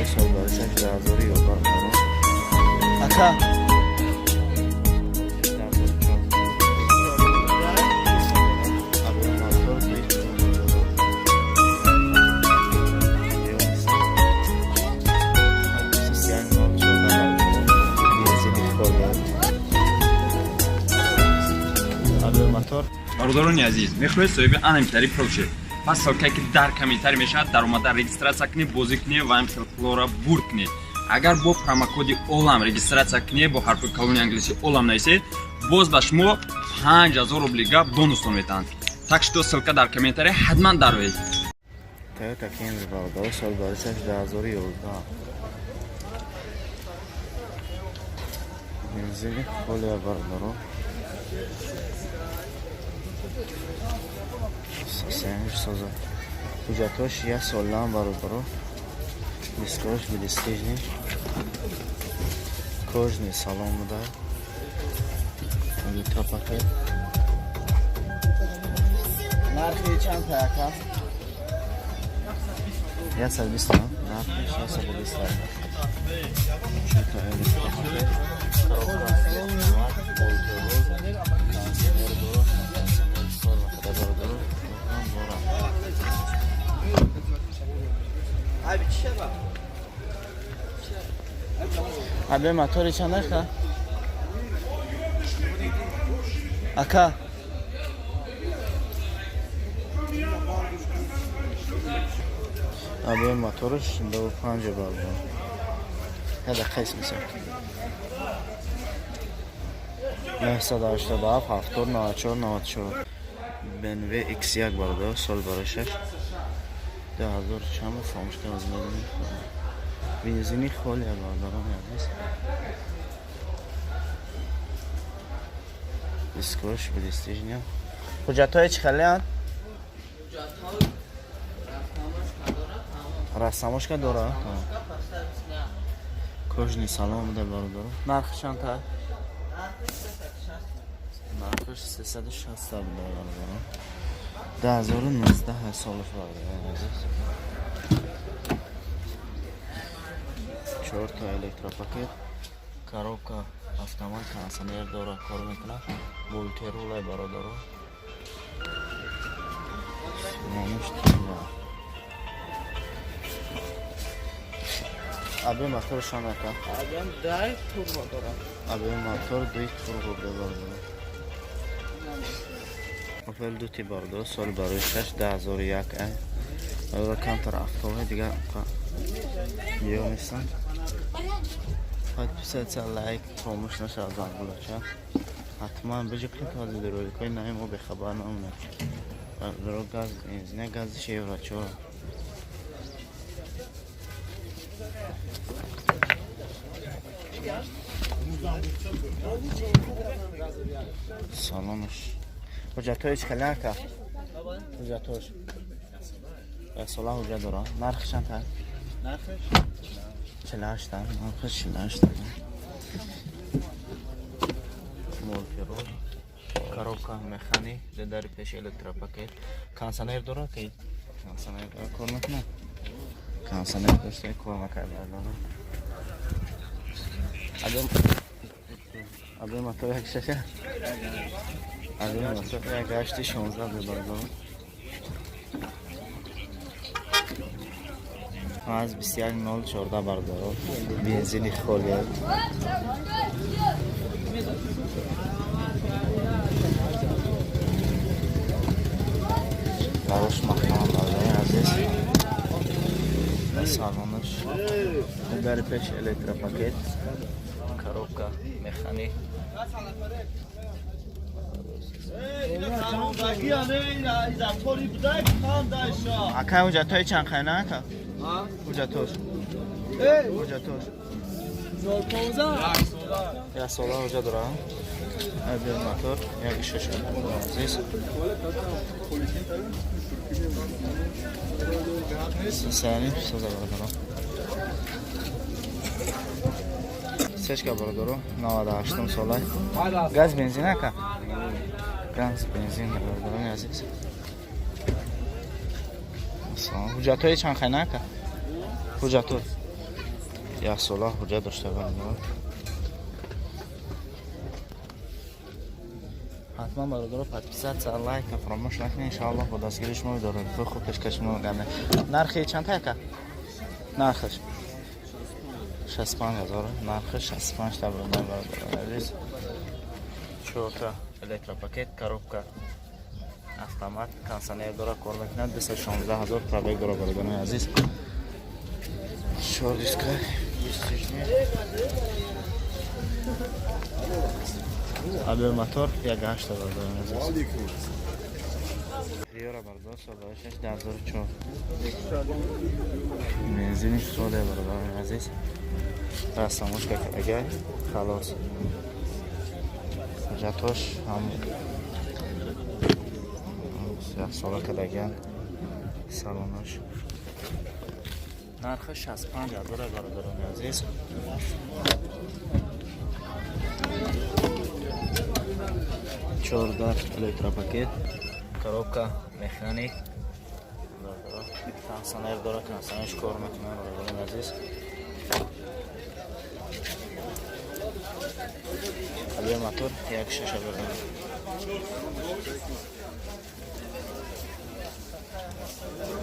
Бародаро, сол барои 6 2011 бародаро. Ака. 2004. Объем мотор 2 бародаро. 21 0 14 бародаро. Бензини холия. Объем мотор. Бародарони азиз, мехоҳед соҳиби анамитари пул шед? Пас ссылка е ки дар комментарий мешавад, даромада регистрация кунед, бозӣ кунед ва ҳамхел пулора бурд кунед. Агар бо промокоди ОЛАМ регистрация кунед, бо ҳарфи калони англисӣ ОЛАМ нависед, боз ба шумо 5000 рублига бонусон метаҳанд. Так что ссылка дар комментарий, ҳатман дароед. Toyota Camry бародаро, сол барои 6 2011. Бензини холия бародаро. Сенш соза. Ҳуҷҷатҳош як солаам бародаро. Дискош белестижный. Кожаный салон буда. Электропакет. Нархи чанд ака? 120 томан. Нархиш 120 томан. Чорта электропакет. Коробка автомат, мультируль, кондиционер дора, кондиционер кор мекунад бародаро. Ҳам дора. Abi çişe bak. Абе мотори чанд ака? Ака. Абе мотораш 2,5 бародаро. Я дақиқа исмиса. 987 70 94 94. BMW X1 бародаро, сол барои 6 2000 чанд буд, фаромӯш кардам, аз медонем. Бензини холия бародарони азиз. Дискош белестижня. Ҳуҷҷатҳои чӣ хелеанд? Растамошка дора? Кожаный салон буда бародаро. Нархи чанд та? Нархиш 360 та буда бародаро. 2019 солаш бародарони азиз. Чорта электропакет, коробка автомат, кондиционер дора, кор мекунад. Мультирулай бародаро. Номаш тила. Объем мотор чанд ака? Объем дай турбо дорад. Объем мотор дуи турбо буда бародаро. Opel Duty бародаро, соли барои 6 2001 ай. Бародаро, камтар автоҳои дигар ё нестанд. Подписаться, лайк фаромӯш нашавад, зангулача. Ҳатман биҷиқед, то аз видеороликҳои нави мо бехабар намонед. Бародаро, газ бензина, газиш евро 4. Салонаш. Ҳуҷҷатҳои чӣ хеле ака? Ҳуҷҷатҳош. Як сола ҳуҷҷат дора. Нархи чанд та? Нархиш? 48 та. Нархиш 48 та. Мультируль. Коробка механик, дари пеш электропакет. Кондиционер дора ки? Кондиционер дора, кор мекунад? Кондиционер дошта, кор мекунад бародаро. Объем мотор як шаша. Объем мотор як ҳашти 16 бародаро. Аз 21 0 14 бародаро. Бензини холия. Барош маҳкам бародари азиз. Салонаш. Дари пеш электропакет. Коробка механик. Ака, ҳуҷҷатҳои чанд хайна ака? Ҳуҷҷатҳош. Ҳуҷҷатҳош. Як сола ҳуҷҷат дора. Объем мотор як шаш азиз. Сани соза бародаро. Сечка бародаро, 98 сола. Газ бензин ака? Газ бензин бародарони азиз. Салом. Ҳуҷҷатҳои чанд хайна ака? Ҳуҷҷатҳо. Яксола ҳуҷҷат дошта, бародарон. Ҳатман, бародаро, подписаться, лайка фаромӯш накунед. Иншоаллоҳ, бо дастгирии шумо видеороликҳои хуб пешкаши шумо гардем. Нархи чанд яка? Нархаш 65 000, нархи 65 та, бародарони азиз. Чорта электропакет, коробка автомат, кондиционер дора, кор мекунад, 216 000 пробег дора, бародарони азиз. Чор диска, бистижни. Объём мотор 1,8, бародарони азиз. Приора, бародар, солҳои шаш, 2004. Бензини соде, бародарони азиз. Растамошка кардагай, халос. Ҳуҷҷатош ҳам яксола кардагиан, салонаш. Нархи 65 000, бародарони азиз. Чордар электропакет, коробка механик, кондиционер дора, кондиционерш кор мекунад, бародарони азиз. Объём мотор 1,6, бародарон.